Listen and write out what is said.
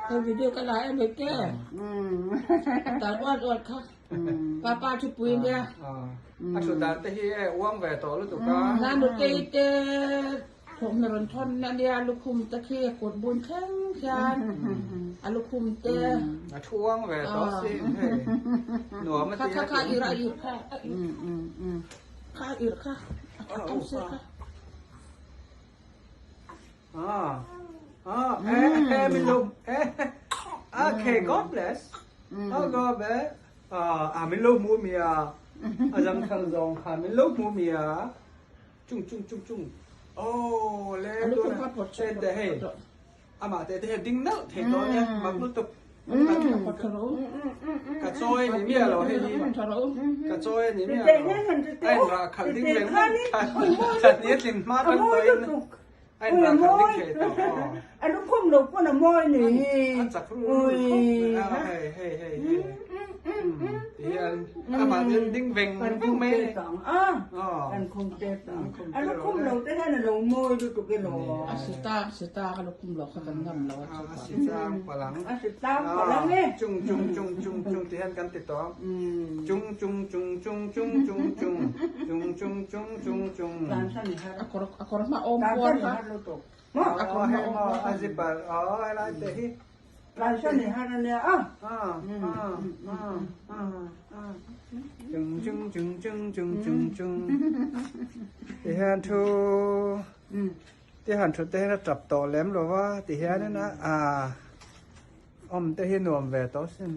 He video ka la em hei te. A tal uat uat kha. Papa thu pui nia. A thu dan te hi e uang ve tawh lutuk a. Nanu tei te thawmhnaw rawn thawn a nia lukhum te khi a kut bun thleng khian a lukhum te. A thu uang ve tawh sin hei. Nuam a ti a. Kha kha ir a ir kha a ir. Kha ir kha a kam sir kha. Ah, ah, eh, eh, min lo, eh, okay, God bless. Oh, God bless. Ah, ah, min lo hmu mi a. A zang thang zawng kha min lo hmu mi a. Chung, chung, chung, chung. Oh, le, tu na, ten te hei. Amah te te he ding nalh thei tawh nia, mak lutuk. Ka chawi ni miah lo hei hi. Ka chawi ni miah lo. A in rah khalh ding veng veng kha. Thla ni a tlin hma tan tawhin a in rah khalh ding thei tawh aw. A lukhum lo pawn a mawi ni hi. A chak ru ru khawp mai a hei hei hei hei. Tihian amah chuan ding veng veng mai a ni. An khum te tang. A lukhum lo te hian a lo mawi lutuk e law. A si tang si tang a lukhum lo kha kan ngam lo a chu A si tang palang. A si tang palang e. Chung chung chung chung chung ti hian kan ti tawh. Chung chung chung chung chung chung chung chung chung chung chung chung. A kawr a kawr hma awm puar kha. A kawr hma awm puar kha. A zipper aw helai te hi. Tlansan i har ania a. Chung chung chung chung chung chung chung. Ti hian thu ti han thu te hian a tap tawh lem lo va ti hian in a awm te hi nuam ve tawh sin.